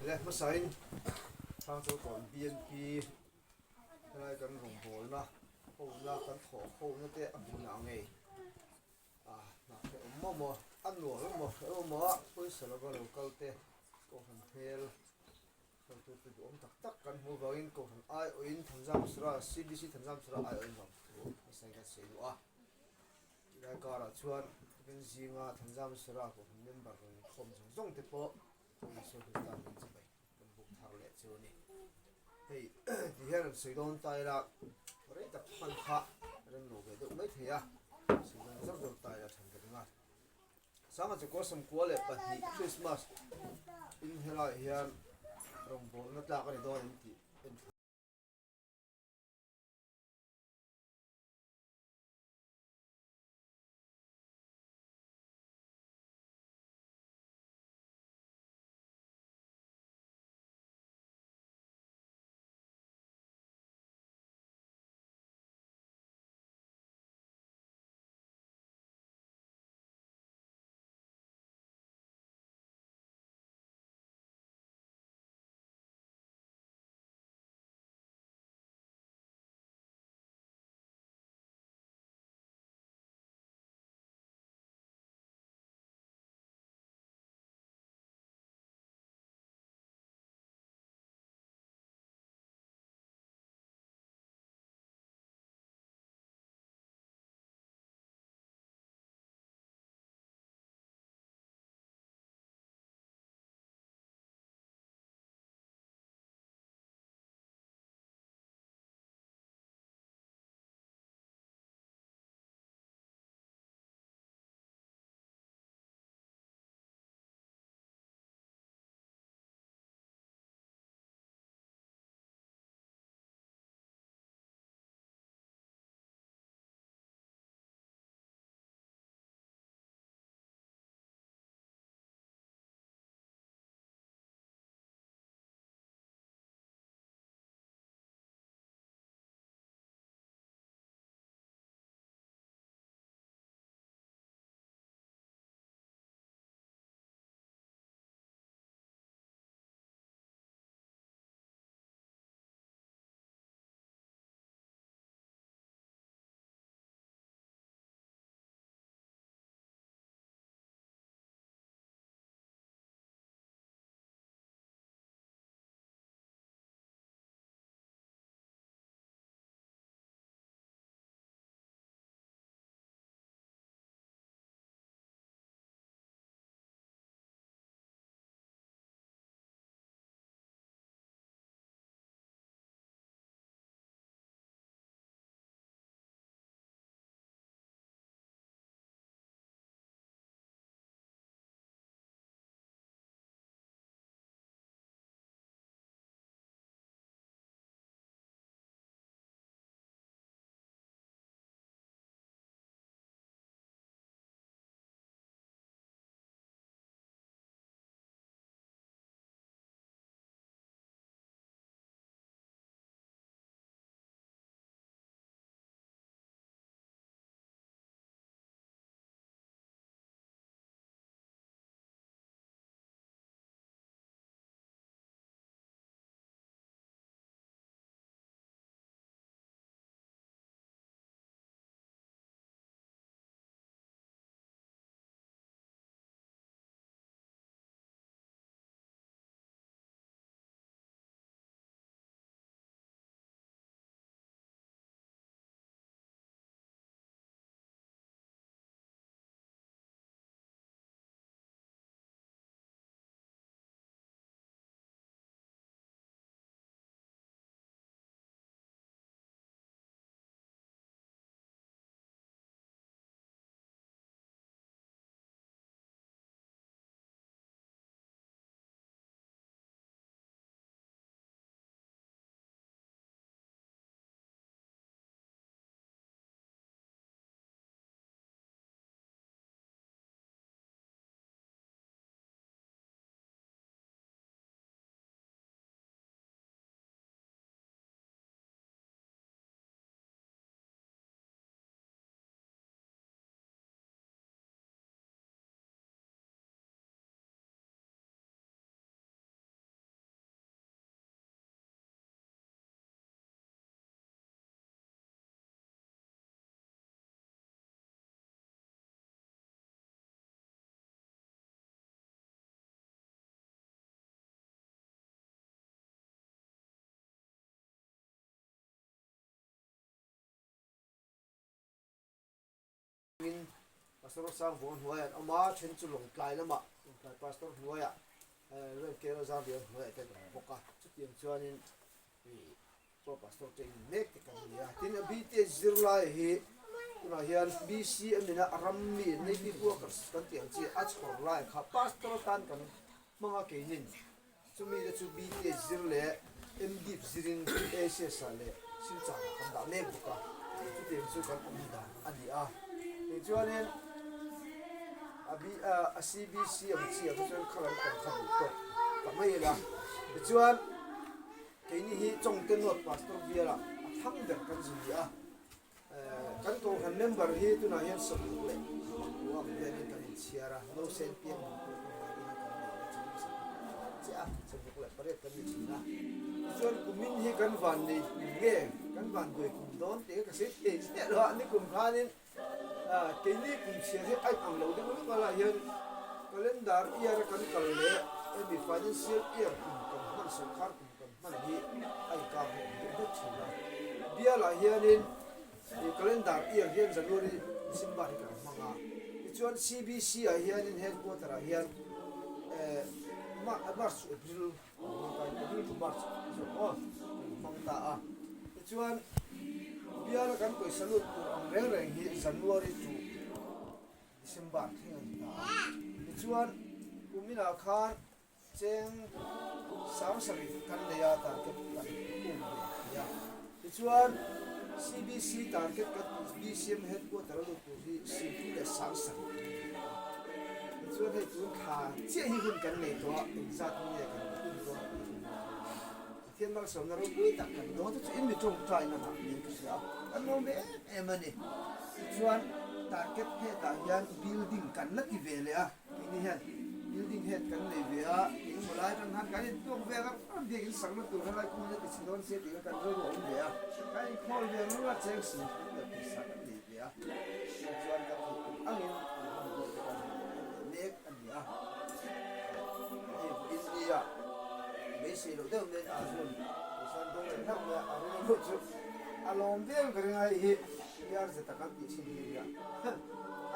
Le hmasain Hrangchawlkawn BNP helai kan rawngbawlna hona kan thawh hona te a hmunah ngei a hna hrehawm maw maw a nuam emaw hrehawm maw a pawisa lova lo kal te kohhran hmel hruaitu te duhawm tak tak kan hmuh avangin kohhran aiawhin Thanzamsara CBC Thanzamsara aiawhin vang thu hmasain kan sawi duh a. Tilai karah chuan tukin zinga Thanzamsara kohhran member rawn inkhawm zawng zawng te pawh Isua Krista hming chibai kan buk thar leh chu a ni. Hei ti hian rawn sawi dawn ta ila rei tak hman kha rem lo ve deuh mai thei a, sawi dawn zauh zauh ta ila than ka ring a. Sangha chakua 92 Christmas in helaiah hian rawngbawlna tlak a ni dawn em tih en thla. Pastor Sangvawng hnuaiah an awm a, then chu Lawngtlai lamah Lawngtlai Pastor hnuaiah Rev Kera Zarlian hnuaiah te an awm bawk a, chutiang chuanin ih Pro Pastor te in mek te kan ni a. Tin, BTH zirlai hi tunah hian BCM ina a ram mi native workers kan tih ang chi a chhawr lai kha Pastor atan kan hmang a keinin chumi te chu BTH zir leh MDip zirin ACS ah leh Silchar ah kan dah mek bawk a, chutiang chu kan awm dan a ni a. Tichuanin a B a CBC ang chi ah te chuan kha lam kan kha duh tawk ta mai ila. Tichuan keini hi Chawngte North Pastor bialah a thang ber kan zu ni a. Kan kohhran member hi tunah hian sawmruk leh pakua ang velin kan inchhiar a, nausen piang hmun pawh kan ngai ina kan nei la chu chiah a, 68 kan ni thin a. Tichuan kumin hi kan van nei kum nge kan van duai kum dawn tih kha ka sawi thei chiah lo a, nikum khanin keini kum chhiar hi a inang lo deuh vek a lah hian calendar year a kan kal leh hemi financial year kum kan hman sawrkar kum kan hman hi a inkar hlawh deuh vek thin a. Bialah hianin ih calendar year hian January December hi kan hmang a, tichuan CBC ah hianin headquarter ah hian eh March to April kan hmang ta April to March zawk aw kan hmang ta a, tichuan biala kan pawisa lut tur ang reng reng hi January to December thleng a ni ta a, tichuan kuminah khan Cheng 70 kan nei a target kan um ve thei a. Tichuan CBC target kan BCM headquarter a lut tur hi Singtu leh 70 kan nei a. Tichuan hei tun thla chiah hi hun kan nei tawh a, engzat nge kan um dawn tih kan hre thei lo. Pathian malsawmna ropui tak kan dawn te chu in mi tawngtaina dah niin ka hria a, kan lawm ve em em a ni. Tichuan target hetah hian building kan la ti ve leh a. Keini hian building head kan nei ve a, engemaw lai atang khan kan intuak ve ang a, biakin sakna tur kha lai kawngin a ti chhe dawn sia tih kha kan rilru a awm ve a, kan inkhawl ve ang rua cheng si kan leh pawisa kan nei ve a, chuvang chuan kan theih tum angin an han buai te kan han nei leh mek a ni a, hei vawiin nia beisei loh deuh mai a zun pawisa an dawng leh hlauh mai a, a rilru chu a lawm viau ka ring a, hei hi PRZ a kan tih thin hi a nia,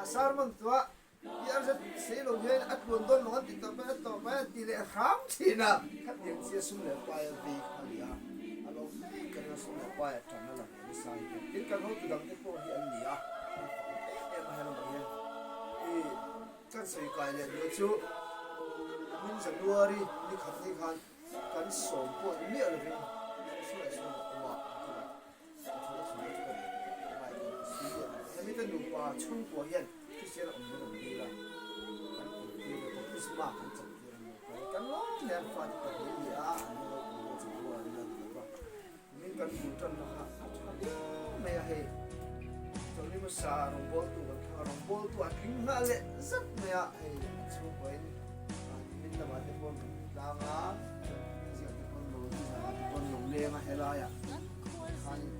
a sermon tuah Biarzet sei lo hian a tluan dawn lo an ti tawh mai a tawh mai an ti leh hram thin a, khatiang chi a sum leh pai a vei kha a ni a, a lo mai ka ring a sum leh pai a tan a lang leh nasa hi hian tin kan hotu dang te pawh hi an ni a, an fak em em a helamah hian i kan sawi kai leh duh chu min January ni khat ni khan kan sawm pawh ni miah lovin sawi sawi a awm a an ti a. Hemi ka nupa chhungkua hian Kristian awm nan an dil a, kan awmtir a, baptisma kan chantir a nupa hi kan lawm hle an fate pahnih a ni a, an la naupang deuh chu rual an la ni lo va, kumin kan bul tanna kha a tha viau mai a hei, chawlhni hmasa rawngbawltu kan thlang a, rawngbawltu a tling nghal leh zat mai a, hei an chhungkua in nimin lamah te pawh an rawn tlang a, chuan nimin zingah te pawh an lo nizanah te pawh an lo leng a helaiah. Khanin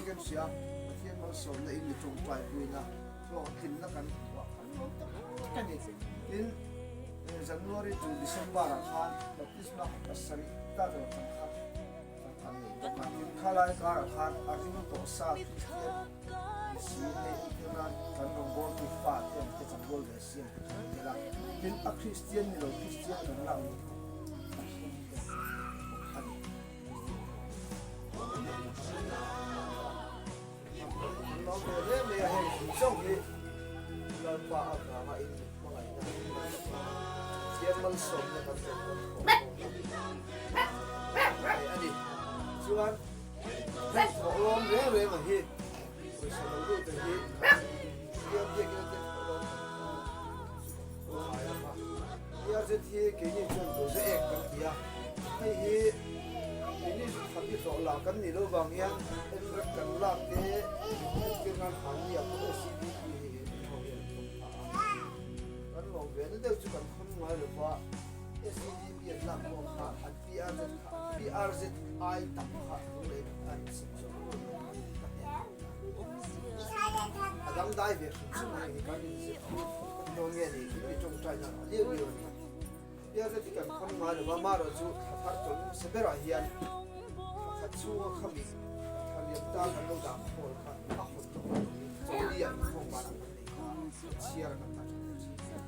kan hria, Pathian malsawmna in mi tawngtai puina hlawhtlinna kan hmu a, kan lawm tak tak a ni. Tin, January to December ah khan baptisma kha pasarih ta vel kan kha kan nei bawk a. Tin, khalai karah khan a ring tawh sa Kristian ni si hei entir nan kan rawngbawltu fa te ang te chanbual ve si ang te kha an tel a. Tin, a Kristian ni lo Kristian kan lak luh kha pathum te kan nei bawk a ni. Hei hi keini khat hi hlawh lah kan nih loh vang hian enrek kan lak te entir nan hmahni ah pawh SCDP hei hi an ho hian an tum phah a, kan lawm ve na deuh chu kan khawn ngai lo va, SCDP an lak pawh kha an PRZ kha PRZ ai tam kha lunglei an sem zawk lo ka hnen a dangdai ve hrim hrim hei hi kan inzir kan dawn nge ni in mi tawngtai na a liau liau a ni. Biakna ti kan khawn ngai lova, amaherawh chu thla thar chawlh hmasa berah hian thla khat chhunga khami thla liam ta kan lo dah khawl kha a hawn tawh lo ni. Chawlhli ah inkhawm banah kan nei kha. Kan chhiar a kan dah tha thei thin a.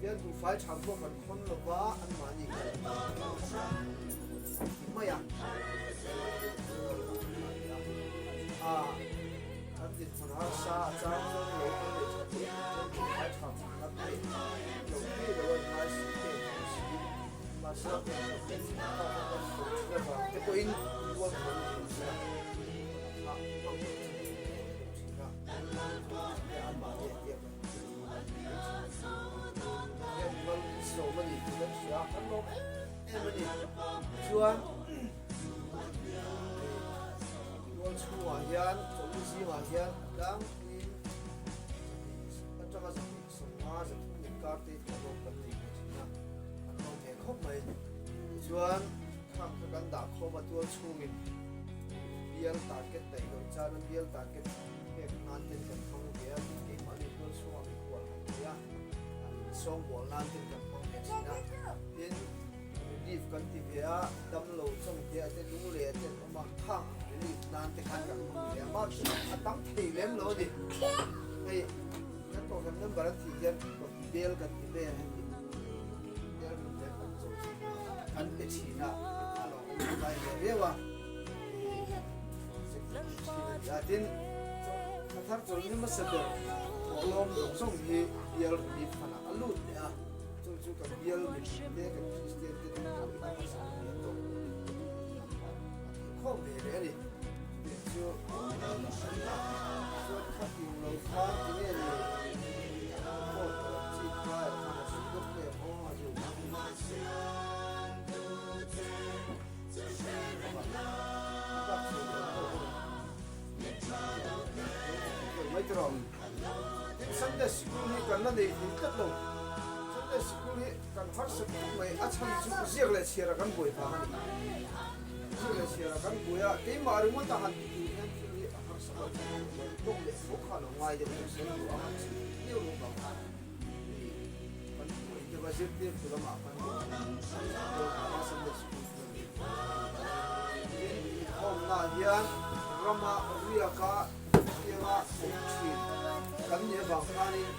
Tian buhfai tham pawh kan khawn lo va, anmahni kan ti mai a. A kan dinhmun harsa a chang chuan lo kan neih that loh chuan buhfai tham kan neih loh theih lo a inngai si te an si. Mahse a pen khat te chu a kha kan sawi thin avang te pawhin tual tho ni se a kha hmang lo chu kan lo thin a. Chuan tual chhungah hian chawlhni zingah hian a tlangpuiin atanga 250 300 inkar te thawhlawm kan nei ve thin a, an lo ve khawp mai. Tichuan khang kha kan dah khawm a tual chhungin bial target daih loh chana bial target Pek nan ten kan hmang ve a, tin keimahni tual chhungah mikhual kan nei a, an sawngbawl nan ten kan hmang ve thin a, tin relief kan ti ve a, damlo chawngte te lungleh te an awm a, khang ang relief nan te khan kan hmang ve a, mah chu a tam thei lem lo a ni, hei kan kohhran member an tih hian bel kan ti mai a hemi bel kan leh kan cho kan pe thin a, a lo awm lai ve viau a. Tin, thla thar chawlhni hmasa ber thawhlawm zawng zawng hi bial relief fund-ah a lut leh a, chung chu kan bial mipui te, kan Kristian te tan pawh in a hmasa a ni a tawk a thehkhawm ve leh a ni. Tih chu a ni a, chuan khatin lo khan tinge ni vote chi kha khan a su deuh em aw a zu. Sunday sikul hi kan la nei thei tlat lo. Sunday sikul hi kan harsat khawp mai. A chhan chu ziak leh chhiar a kan buai vang a ni. Ziak leh chhiar a kan buai a, keimah ringawt a han ti tur hian thil hi a harsa lo. Tawk leh tho kha lo ngai deuh deuh se duh ang a chi viau lo vang khan kan buai deuh a, zirtirtu lamah kan buai a, Sunday sikul Tin, inkhawmnaah hian rama riaka thianga awm thin kan nih avang khanin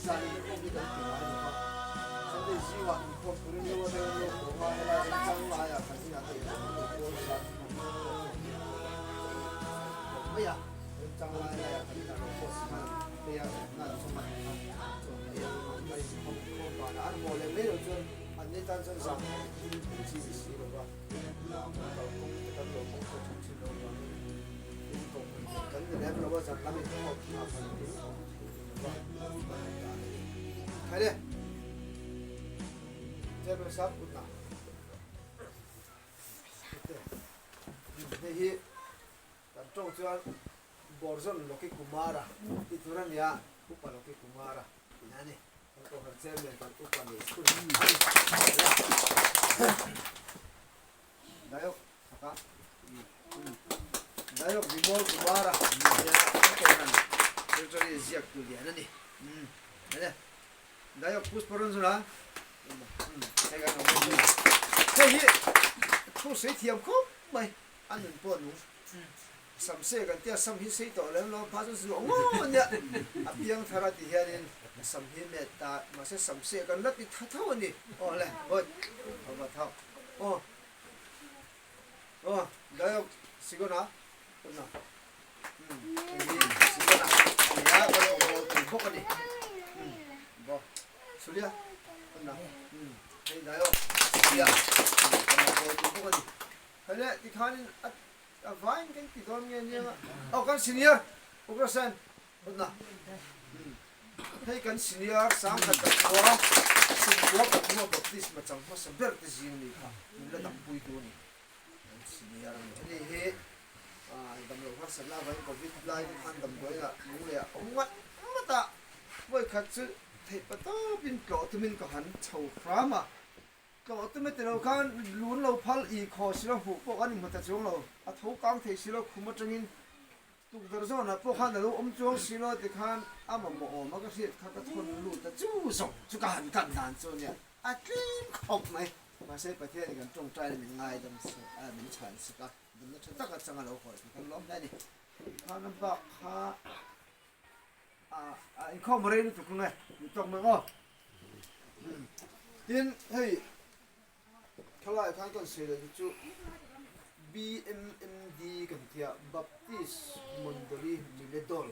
zan inkhawm hi kan ti ngai lo va. Sunday zingah inkhawm turin lo a rel lo haw a, helai remchang laiah kan inah te inkhawm an nei pawn zan inkhawm inkhawm mai a, remchang lai laiah kan inah lo pawh si khan phei a, awmna an chawm a ni kha chuan hei a kan inkhawm inkhawm banah an haw leh mai loh chuan An ni tan chuan zam an chi ni si lo va, kalkawng te kan lo hmang tawh thin thin lo vangin in kohhran thei kan ni lem lo a, zan lam in khawp hna kan in awm thei ni lo va, kan han dan a ni. Khai le! Chairman Sap Utna. Hei hi kan tawng chuan Borzon Loki Kumara tih tur a nia, Upa Loki Kumara tih a ni. Kan kohhran chairman kan upa nei chhun a ni. Dayok thaka Dayok Vimol Kumara nia kan kohhran secretary ziak tu lian a ni. Dayok Pushparanjana hei hi thu sei thiam khawp mai a nun pawh a nung. Sam se kan tia sam hi sei tawh lem lo phah chu zuah ngawt nia a piang thar a ti hianin sam hi met ta mahse sam se kan la ti tha tho a ni aw le good a va tho aw aw dayok sigona na um hei hi sigona nia kan awm bawl thei bawk a ni um bo sulia na um hei dayok sulia kan awm bawl thei bawk a ni hei le tikhanin a A vain kan ti dawn nge nia nga. Aw kan senior Ugrasen hutna. Hei kan senior sangkhat ka khua sumkua pathuma baptisma chang hmasa ber te zing ni kha min la dampui tu a ni. Kan senior a ni. Ani hi damlo harsatna avain covid lai te khan damdawiin ah lunglei ah awm ngat ngat a vawikhat chu theih patawpin tlawh tumin ka han chho hram a. Tlawh te mete lo khan lun lo phal i khaw silo hmuh pawh kan inhmu ta chuang lo. A tho kang thei silo khum atangin tukverh zawnah pawh khan a lo awm chuang silo ti khan a mamawh awm a ka hriat kha ka thawn lut a chu zawng chu ka han kan dan chu ania a tlem khawp mai. Mahse Pathianin kan tawngtai na min ngaidam a min chhan sak a dumna tha taka chang a lo hawi kan lawm hle a ni. Khan a bak kha. Inkhawm rei lutuk nge ni tawk mai maw? Tin, hei thalaiah khan kan sawi leh chu BMMD kan tia Baptist Mondoli Miledol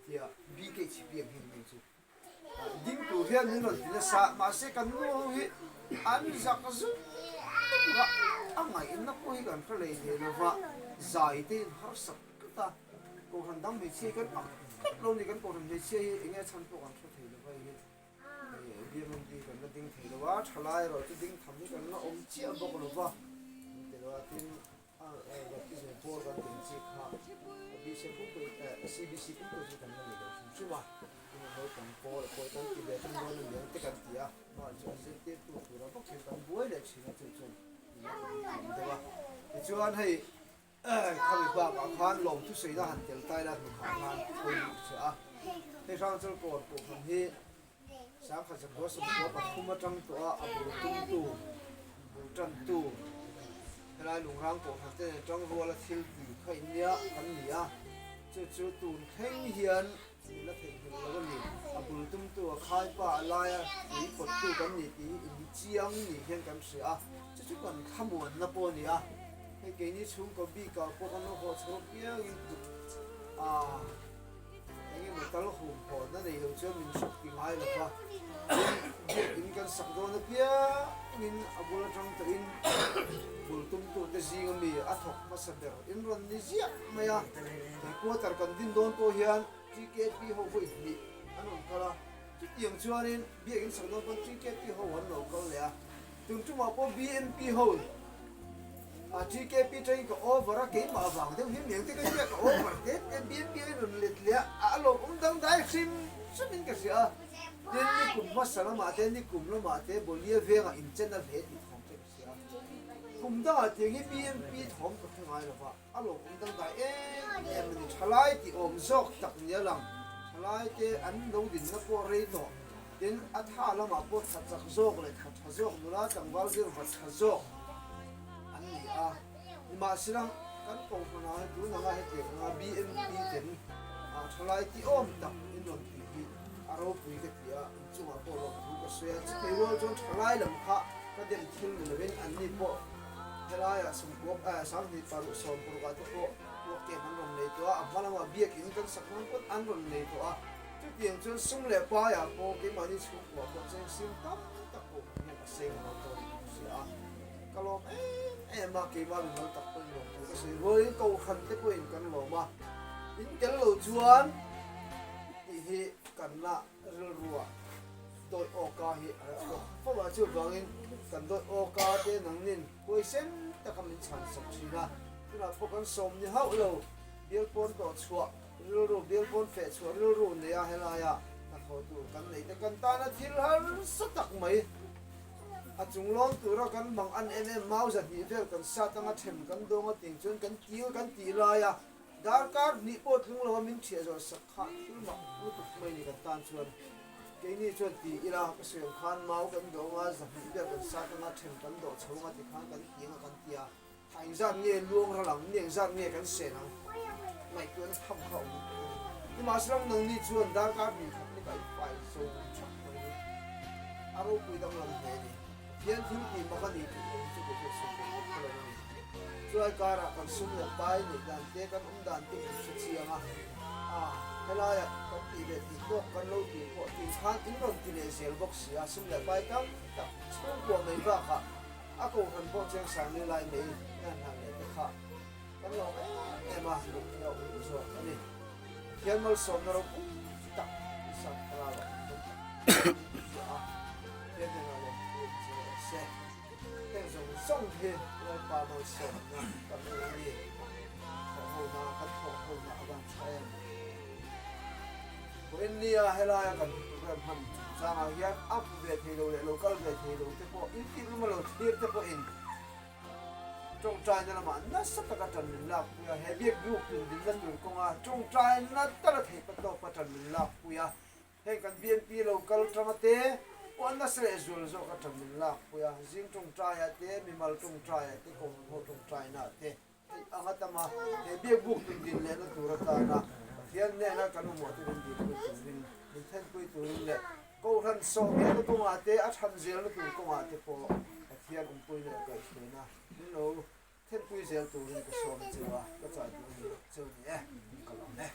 tia BKHP ang hian hming chu ding tur hian min rawn ti nasa mahse kan nu ho hi an zak zut lutuk a, a ngaihna pawh hi kan hre lei thei lova zai te in harsak tlat a. Kohhran dang hmeichhia hi kan ak tlat lo a ni, kan kohhran hmeichhia hi enge chhan pawh kan hre thei lo va hei hi BMMD kan la ding thei lo a, thalai erawh chu ding tham hi kan la awm chiah bawk lo va, kan ti lo a, tin baptism pawl kan tih ang chi kha BC pumpui CBC pumpui chu kan la nei lo hrim hrim a, tin naupang pawl a pawi kan ti ve ṭan dawn a niang te kan ti a, mah chu an zirtirtu tura bawk hian kan buai leh ṭhin a chu chuan kan deuh a, tichuan hei. Khami bakah khan lawmthusawiina han tel tai la hnukhah khan pawimawh che a. Hei Hrangchal kawn kohhran hi Sangkhat zakua sawmkua pathum atang tawh a a bul tumtu, bul tantu helai Lungrang kohhran te nen tangruala thil ti kha in nia kan ni a. Chu chu tun thleng hian min la theihnghilh lo a ni. A bul tumtu a khaipa a laia tui pawttu kan ni tih hi in chiang ni hian kan hria a. Chu chu kan thlamuanna pawh a ni a. Hei keini chhungkaw bikah pawh kan lo haw chho apiangin kut a eng emaw tal hum hawnna nei lo chuan min hruk ti ngai lo va. Tin, biakin kan sak dawn apiangin a bul atang tawhin bul tumtute zinga mi a thawk hmasa ber in rawn ni ziah mai a. Hei quarter kan din dawn pawh hian TKP ho vawi hnih an rawn kal a, chutiang chuanin biakin sak dawn pawn TKP ho an lo kal leh a. Tun tumah pawh BNP ho a TKP tangin ka over a, keimah avang deuh hi miang te ka hria ka over te te BNP a in rawn let leh a, a lawmawm dangdai hrim hrimin ka hria a. Tin, nikum hmasa lamah te nikum lamah te Bolia vengah inchen a hle tih thawm te ka hria a. Kum dangah tiang hi BNP thawm ka hre ngai lova, a lawmawm dangdai em em a ni. Thalai tih awm zawk tak nia lang, thalai te an lo dinna pawh rei tawh. Tin, a tha lamah pawh tha chak zawk leh tha tha zawk nula tlangval zir vat tha zawk an ni a. Nimahsela, kan kohhranah hi tun anga hetiang anga BMP ten thalai tiawm tak in rawn tih hi a ropui ka ti a, inchungah pawh lawmthu ka sawi a. Chutih rual chuan thalai lam kha ka dem thil ni lovin anni pawh helaiah sawmkuak sanghnih paruk sawmparukah te pawh work camp an rawn nei tawh a, a hma lamah biakin kan sak hmang pawn an rawn nei tawh a. Chutiang chuan sum leh paiah pawh keimahni chhungkua pawh cheng sim tam tak pawh hian a seng lo tawh in ka hria a, ka lawm em em a, keimah mimal tak pawhin lawm tur ka sawi rualin kohhran te pawhin kan lawm a, in tel lo chuan tih hi kan la rilrua dawih awka hi a la chhuak fo a, chuvangin kan dawih awka te nangnin huaisen taka min chhansak thin a, tunah pawh kan sawm ni hauh lo, bial pawn tawh chhuah. Rilru bial pawn feh chhuah rilru nia helaia hnathawh tur kan neih te kan tana thil harsa tak mai a chung lawn tura kan mang an em em mau zahnih vel kan sat anga then kan dawng a ting chuan kan kil kan tih laia darkar hnih pawh tlung lo a min thiah zawh sak kha thil mak lutuk mai ni kan tan chuan keini chuan ti ila ka sawi ang khan mau kan dawng a zahnih vel kan sat anga then kan dawh chho anga tikhan kan ti anga kan ti a. Thla engzat nge luang ral ang, ni engzat nge kan sen ang? Ngaihtuahna tham kha awm a ni. Nimahsela nangni chuan darkar hnih khat lek ah i fai zo thak mai ni. A ropui danglam hle a ni. Pathian thil tih mak a ni tih lo hi chu kei chuan sawi ve bawk lo a ni. Chulai karah kan sum leh pai neih dan te, kan awm dan te in hre chiang a. A, helaiah kan tih leh tih tawk kan lo tih pawh tih khan in rawn ti leh zel bawk si a, sum leh pai tam tak chhungkua mai bakah A kohhran pawh chiang sang ni lai mai nan han leh te kha kan lawm em em a, luh hi a awm zawk a ni. Pathian malsawmna ropui tak i sak thlarau ah kan dawn tak tak a, Pathian hnenah lawmthu awm zel rawh se. Heng zawng zawng hi Lalpa malsawmna kan hmu a ni. Thawhhona kan thawhhona a van tha em. Vawiinnia helaia kan program hman changah hian a hmu ve thei lo leh lo kal ve thei lo te pawh intir luma lo thlir te pawhin tawngtaina lamah nasa taka tan min lakpui a, he biak biuk tundinna tur kawnga tawngtaina tala theih patawpa tan min lakpui a, heng kan BNP lo kal tanga te pawh nasa leh zual zawka tan min lakpui a, zing tawngtaiah te, mimal tawngtaiah te, kohhran ho tawngtainaah te. Theih anga tama he biakbuk tundin lehna tur atana. Pathian hnena kan mamawh te min dikpui turin, min thenpui turin leh Kohhran sawhngehna kawngah te, a than zelna tur kawngah te pawh Pathian awmpuina leh kaihhruaina min lo thenpui zel turin ka sawm cheu a, ka chah duh a ni cheu ni e, ka lawm e.